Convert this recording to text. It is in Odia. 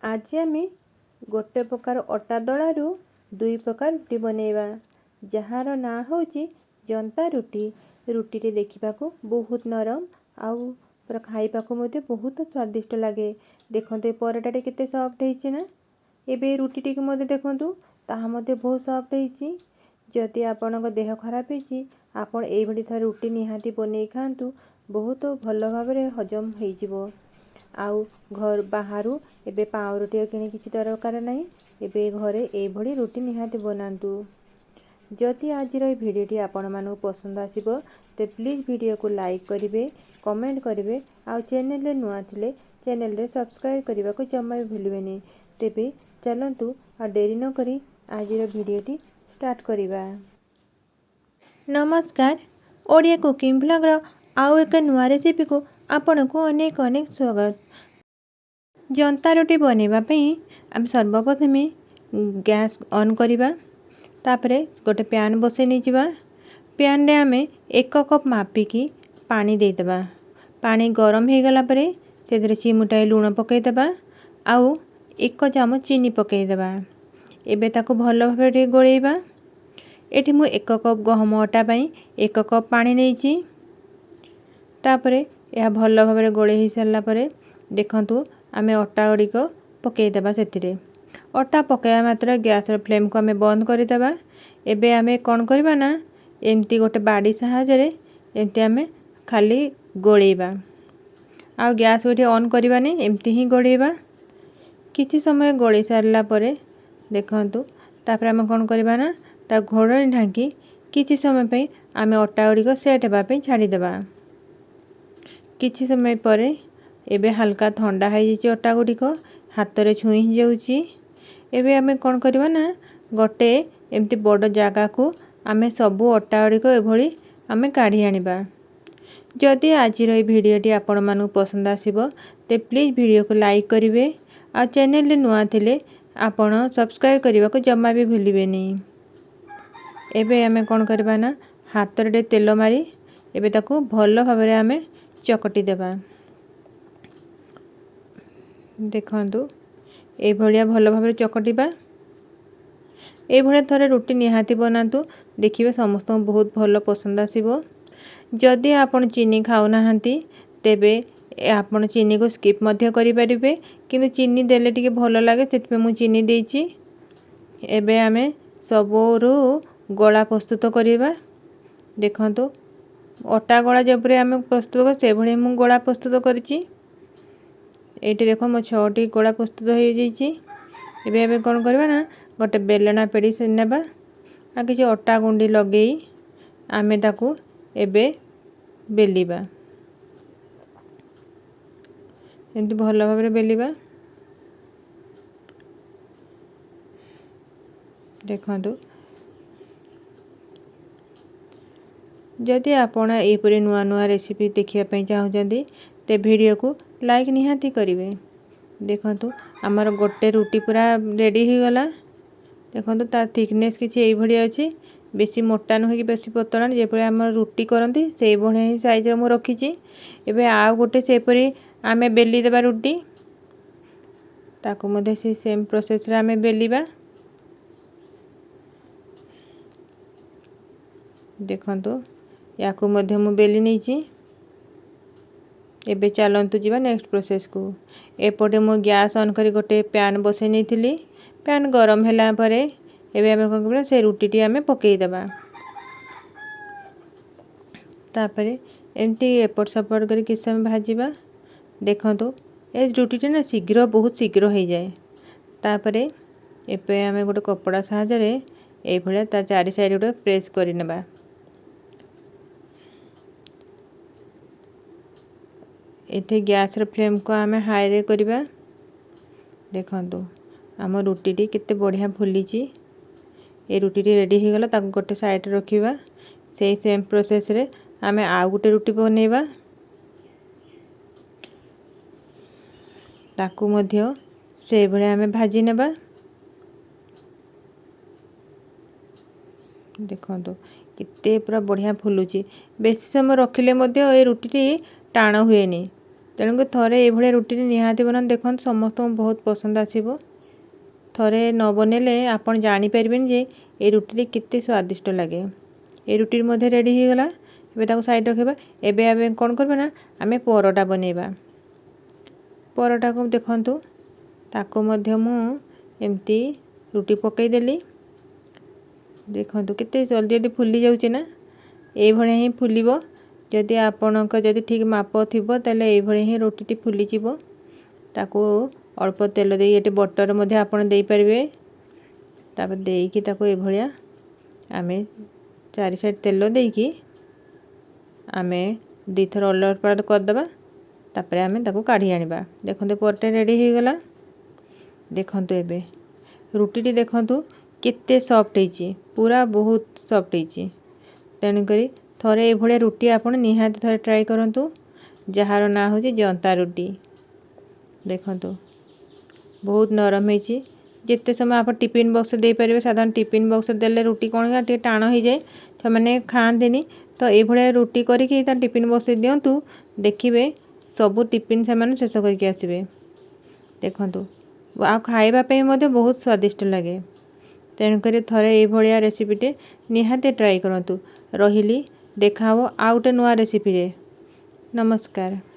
ଆଜି ଆମେ ଗୋଟେ ପ୍ରକାର ଅଟା ଦଳାରୁ ଦୁଇ ପ୍ରକାର ରୁଟି ବନେଇବା, ଯାହାର ନାଁ ହେଉଛି ଜନ୍ତା ରୁଟି। ରୁଟିଟି ଦେଖିବାକୁ ବହୁତ ନରମ ଆଉ ପୁରା ଖାଇବାକୁ ମଧ୍ୟ ବହୁତ ସ୍ୱାଦିଷ୍ଟ ଲାଗେ। ଦେଖନ୍ତୁ, ଏ ପରଟାଟି କେତେ ସଫ୍ଟ ହେଇଛି ନା। ଏବେ ଏ ରୁଟିଟିକୁ ମଧ୍ୟ ଦେଖନ୍ତୁ, ତାହା ମଧ୍ୟ ବହୁତ ସଫ୍ଟ ହେଇଛି। ଯଦି ଆପଣଙ୍କ ଦେହ ଖରାପ ହେଇଛି, ଆପଣ ଏଇଭଳି ଥରେ ରୁଟି ନିହାତି ବନେଇ ଖାଆନ୍ତୁ, ବହୁତ ଭଲ ଭାବରେ ହଜମ ହେଇଯିବ। ଆଉ ଘର ବାହାରୁ ଏବେ ପାଉଁରୁଟି କିଣି କିଛି ଦରକାର ନାହିଁ। ଏବେ ଘରେ ଏଇଭଳି ରୁଟି ନିହାତି ବନାନ୍ତୁ। ଯଦି ଆଜିର ଏହି ଭିଡ଼ିଓଟି ଆପଣମାନଙ୍କୁ ପସନ୍ଦ ଆସିବ, ତ ପ୍ଲିଜ୍ ଭିଡ଼ିଓକୁ ଲାଇକ୍ କରିବେ, କମେଣ୍ଟ କରିବେ ଆଉ ଚ୍ୟାନେଲରେ ନୂଆ ଥିଲେ ଚ୍ୟାନେଲରେ ସବସ୍କ୍ରାଇବ୍ କରିବାକୁ ଜମା ବି ଭୁଲିବେନି। ତେବେ ଚାଲନ୍ତୁ, ଆଉ ଡେରି ନକରି ଆଜିର ଭିଡ଼ିଓଟି ଷ୍ଟାର୍ଟ କରିବା। ନମସ୍କାର, ଓଡ଼ିଆ କୁକିଂ ବ୍ଲଗ୍ର ଆଉ ଏକ ନୂଆ ରେସିପିକୁ ଆପଣଙ୍କୁ ଅନେକ ଅନେକ ସ୍ୱାଗତ। ଜନ୍ତା ରୁଟି ବନେଇବା ପାଇଁ ଆମେ ସର୍ବପ୍ରଥମେ ଗ୍ୟାସ୍ ଅନ୍ କରିବା। ତାପରେ ଗୋଟେ ପ୍ୟାନ୍ ବସେଇ ନେଇଯିବା। ପ୍ୟାନ୍ରେ ଆମେ 1 କପ୍ ମାପିକି ପାଣି ଦେଇଦେବା। ପାଣି ଗରମ ହେଇଗଲା ପରେ ସେଥିରେ ଚିମୁଟାଏ ଲୁଣ ପକାଇଦେବା ଆଉ 1 ଚାମଚ ଚିନି ପକାଇଦେବା। ଏବେ ତାକୁ ଭଲ ଭାବରେ ଟିକେ ଗୋଳେଇବା। ଏଠି ମୁଁ 1 କପ୍ ଗହମ ଅଟା ପାଇଁ 1 କପ୍ ପାଣି ନେଇଛି। ତାପରେ ଏହା ଭଲ ଭାବରେ ଗୋଳେଇ ହେଇସାରିଲା ପରେ ଦେଖନ୍ତୁ, ଆମେ ଅଟା ଗୁଡ଼ିକ ପକାଇଦେବା ସେଥିରେ। ଅଟା ପକାଇବା ମାତ୍ରେ ଗ୍ୟାସ୍ର ଫ୍ଲେମ୍କୁ ଆମେ ବନ୍ଦ କରିଦେବା। ଏବେ ଆମେ କ'ଣ କରିବା ନା, ଏମିତି ଗୋଟେ ବାଡ଼ି ସାହାଯ୍ୟରେ ଏମିତି ଆମେ ଖାଲି ଗୋଳେଇବା। ଆଉ ଗ୍ୟାସ୍ ଏଠି ଅନ୍ କରିବାନି, ଏମିତି ହିଁ ଗୋଳେଇବା। କିଛି ସମୟ ଗୋଳେଇ ସାରିଲା ପରେ ଦେଖନ୍ତୁ, ତାପରେ ଆମେ କ'ଣ କରିବା ନା, ତା ଘୋଡ଼ଣୀ ଢାଙ୍କି କିଛି ସମୟ ପାଇଁ ଆମେ ଅଟା ଗୁଡ଼ିକ ସେଟ୍ ହେବା ପାଇଁ ଛାଡ଼ିଦେବା। କିଛି ସମୟ ପରେ ଏବେ ହାଲକା ଥଣ୍ଡା ହେଇଯାଇଛି, ଅଟା ଗୁଡ଼ିକ ହାତରେ ଛୁଇଁ ହେଇଯାଉଛି। ଏବେ ଆମେ କ'ଣ କରିବା ନା, ଗୋଟେ ଏମିତି ବଡ଼ ଜାଗାକୁ ଆମେ ସବୁ ଅଟା ଗୁଡ଼ିକ ଏଭଳି ଆମେ କାଢ଼ି ଆଣିବା। ଯଦି ଆଜିର ଏହି ଭିଡ଼ିଓଟି ଆପଣମାନଙ୍କୁ ପସନ୍ଦ ଆସିବ, ତେବେ ପ୍ଲିଜ୍ ଭିଡ଼ିଓକୁ ଲାଇକ୍ କରିବେ ଆଉ ଚ୍ୟାନେଲରେ ନୂଆ ଥିଲେ ଆପଣ ସବସ୍କ୍ରାଇବ୍ କରିବାକୁ ଜମା ବି ଭୁଲିବେନି। ଏବେ ଆମେ କ'ଣ କରିବା ନା, ହାତରେ ଟିକେ ତେଲ ମାରି ଏବେ ତାକୁ ଭଲ ଭାବରେ ଆମେ ଚକଟି ଦେବା। ଦେଖନ୍ତୁ, ଏଇଭଳିଆ ଭଲ ଭାବରେ ଚକଟିବା। ଏଇଭଳିଆ ଥରେ ରୁଟି ନିହାତି ବନାନ୍ତୁ, ଦେଖିବେ ସମସ୍ତଙ୍କୁ ବହୁତ ଭଲ ପସନ୍ଦ ଆସିବ। ଯଦି ଆପଣ ଚିନି ଖାଉନାହାନ୍ତି, ତେବେ ଆପଣ ଚିନିକୁ ସ୍କିପ୍ ମଧ୍ୟ କରିପାରିବେ, କିନ୍ତୁ ଚିନି ଦେଲେ ଟିକେ ଭଲ ଲାଗେ, ସେଥିପାଇଁ ମୁଁ ଚିନି ଦେଇଛି। ଏବେ ଆମେ ସବୁରୁ ଗୋଳା ପ୍ରସ୍ତୁତ କରିବା। ଦେଖନ୍ତୁ, ଅଟା ଗୋଳା ଯେପରି ଆମେ ପ୍ରସ୍ତୁତ କରୁ, ସେଭଳି ମୁଁ ଗୋଳା ପ୍ରସ୍ତୁତ କରିଛି। ଏଇଠି ଦେଖ, ମୋ 6ଟି ଗୋଳା ପ୍ରସ୍ତୁତ ହୋଇଯାଇଛି। ଏବେ ଆମେ କ'ଣ କରିବା ନା, ଗୋଟେ ବେଲଣା ପେଡ଼ି ନେବା ଆଉ କିଛି ଅଟା ଗୁଣ୍ଡି ଲଗେଇ ଆମେ ତାକୁ ଏବେ ବେଲିବା। ଏମିତି ଭଲ ଭାବରେ ବେଲିବା। ଦେଖନ୍ତୁ, ଯଦି ଆପଣ ଏହିପରି ନୂଆ ନୂଆ ରେସିପି ଦେଖିବା ପାଇଁ ଚାହୁଁଛନ୍ତି, ତେବେ ଭିଡ଼ିଓକୁ ଲାଇକ୍ ନିହାତି କରିବେ। ଦେଖନ୍ତୁ, ଆମର ଗୋଟେ ରୁଟି ପୁରା ରେଡ଼ି ହୋଇଗଲା। ଦେଖନ୍ତୁ, ତା ଥିକନେସ୍ କିଛି ଏଇଭଳି ଅଛି, ବେଶୀ ମୋଟା ନୁହେଁ କି ବେଶୀ ପତଳା। ଯେପରି ଆମର ରୁଟି କରନ୍ତି, ସେଇଭଳିଆ ହିଁ ସାଇଜ୍ର ମୁଁ ରଖିଛି। ଏବେ ଆଉ ଗୋଟେ ସେପରି ଆମେ ବେଲି ଦେବା ରୁଟି। ତାକୁ ମଧ୍ୟ ସେଇ ସେମ୍ ପ୍ରୋସେସ୍ରେ ଆମେ ବେଲିବା। ଦେଖନ୍ତୁ, ୟାକୁ ମଧ୍ୟ ମୁଁ ବେଲି ନେଇଛି। ଏବେ ଚାଲନ୍ତୁ ଯିବା ନେକ୍ସଟ ପ୍ରୋସେସ୍କୁ। ଏପଟେ ମୁଁ ଗ୍ୟାସ୍ ଅନ୍ କରି ଗୋଟେ ପ୍ୟାନ୍ ବସାଇ ନେଇଥିଲି। ପ୍ୟାନ୍ ଗରମ ହେଲା ପରେ ଏବେ ଆମେ କ'ଣ କରିବା, ସେ ରୁଟିଟି ଆମେ ପକାଇଦେବା। ତାପରେ ଏମିତି ଏପଟ ସେପଟ କରି କିଛି ସମୟ ଭାଜିବା। ଦେଖନ୍ତୁ, ଏ ରୁଟିଟା ନା ଶୀଘ୍ର, ବହୁତ ଶୀଘ୍ର ହେଇଯାଏ। ତାପରେ ଏବେ ଆମେ ଗୋଟେ କପଡ଼ା ସାହାଯ୍ୟରେ ଏଇଭଳିଆ ତା ଚାରି ସାଇଡ଼ ଗୋଟେ ପ୍ରେସ୍ କରିନେବା। ଏଠି ଗ୍ୟାସ୍ର ଫ୍ଲେମ୍କୁ ଆମେ ହାଇରେ କରିବା। ଦେଖନ୍ତୁ, ଆମ ରୁଟିଟି କେତେ ବଢ଼ିଆ ଫୁଲିଛି। ଏ ରୁଟିଟି ରେଡ଼ି ହେଇଗଲା, ତାକୁ ଗୋଟେ ସାଇଡ଼ରେ ରଖିବା। ସେଇ ସେମ୍ ପ୍ରୋସେସ୍ରେ ଆମେ ଆଉ ଗୋଟେ ରୁଟି ବନେଇବା। ତାକୁ ମଧ୍ୟ ସେଇଭଳିଆ ଆମେ ଭାଜି ନେବା। ଦେଖନ୍ତୁ, କେତେ ପୁରା ବଢ଼ିଆ ଫୁଲୁଛି। ବେଶୀ ସମୟ ରଖିଲେ ମଧ୍ୟ ଏ ରୁଟିଟି ଟାଣ ହୁଏନି। ତେଣୁକରି ଥରେ ଏଇଭଳିଆ ରୁଟିଟି ନିହାତି ବନାନ୍ତୁ, ଦେଖନ୍ତୁ ସମସ୍ତଙ୍କୁ ବହୁତ ପସନ୍ଦ ଆସିବ। ଥରେ ନ ବନେଇଲେ ଆପଣ ଜାଣିପାରିବେନି ଯେ ଏ ରୁଟିଟି କେତେ ସ୍ୱାଦିଷ୍ଟ ଲାଗେ। ଏ ରୁଟି ମଧ୍ୟ ରେଡ଼ି ହେଇଗଲା। ଏବେ ତାକୁ ସାଇଡ଼୍ ରଖିବା। ଏବେ ଆମେ କ'ଣ କରିବା ନା, ଆମେ ପରଟା ବନେଇବା। ପରଟାକୁ ଦେଖନ୍ତୁ, ତାକୁ ମଧ୍ୟ ମୁଁ ଏମିତି ରୁଟି ପକାଇଦେଲି। ଦେଖନ୍ତୁ କେତେ ଜଲ୍ଦି ଜଲ୍ଦି ଫୁଲି ଯାଉଛି ନା? ଏଇଭଳିଆ ହିଁ ଫୁଲିବ। ଯଦି ଆପଣଙ୍କ ଯଦି ଠିକ୍ ମାପ ଥିବ, ତାହେଲେ ଏଇଭଳି ହିଁ ରୁଟିଟି ଫୁଲିଯିବ। ତାକୁ ଅଳ୍ପ ତେଲ ଦେଇ, ଏଠି ବଟର୍ ମଧ୍ୟ ଆପଣ ଦେଇପାରିବେ। ତାପରେ ଦେଇକି ତାକୁ ଏଇଭଳିଆ ଆମେ ଚାରି ସାଇଡ଼୍ ତେଲ ଦେଇକି ଆମେ ଦୁଇଥର ଓଲଟ ପାଲଟ କରିଦେବା। ତାପରେ ଆମେ ତାକୁ କାଢ଼ି ଆଣିବା। ଦେଖନ୍ତୁ, ପରଟା ରେଡ଼ି ହେଇଗଲା। ଦେଖନ୍ତୁ, ଏବେ ରୁଟିଟି ଦେଖନ୍ତୁ କେତେ ସଫ୍ଟ ହେଇଛି, ପୁରା ବହୁତ ସଫ୍ଟ ହେଇଛି। ତେଣୁକରି ଥରେ ଏଇଭଳିଆ ରୁଟି ଆପଣ ନିହାତି ଥରେ ଟ୍ରାଏ କରନ୍ତୁ, ଯାହାର ନାଁ ହେଉଛି ଜନ୍ତା ରୁଟି। ଦେଖନ୍ତୁ, ବହୁତ ନରମ ହେଇଛି। ଯେତେ ସମୟ ଆପଣ ଟିଫିନ୍ ବକ୍ସ ଦେଇପାରିବେ। ସାଧାରଣ ଟିଫିନ୍ ବକ୍ସରେ ଦେଲେ ରୁଟି କ'ଣ ଟିକେ ଟାଣ ହେଇଯାଏ, ସେମାନେ ଖାଆନ୍ତିନି। ତ ଏଇଭଳିଆ ରୁଟି କରିକି ତା ଟିଫିନ୍ ବକ୍ସରେ ଦିଅନ୍ତୁ, ଦେଖିବେ ସବୁ ଟିଫିନ୍ ସେମାନେ ଶେଷ କରିକି ଆସିବେ। ଦେଖନ୍ତୁ, ଆଉ ଖାଇବା ପାଇଁ ମଧ୍ୟ ବହୁତ ସ୍ୱାଦିଷ୍ଟ ଲାଗେ। ତେଣୁକରି ଥରେ ଏଇଭଳିଆ ରେସିପିଟେ ନିହାତି ଟ୍ରାଏ କରନ୍ତୁ। ରହିଲି, ଦେଖା ହେବ ଆଉ ଗୋଟେ ନୂଆ ରେସିପିରେ। ନମସ୍କାର।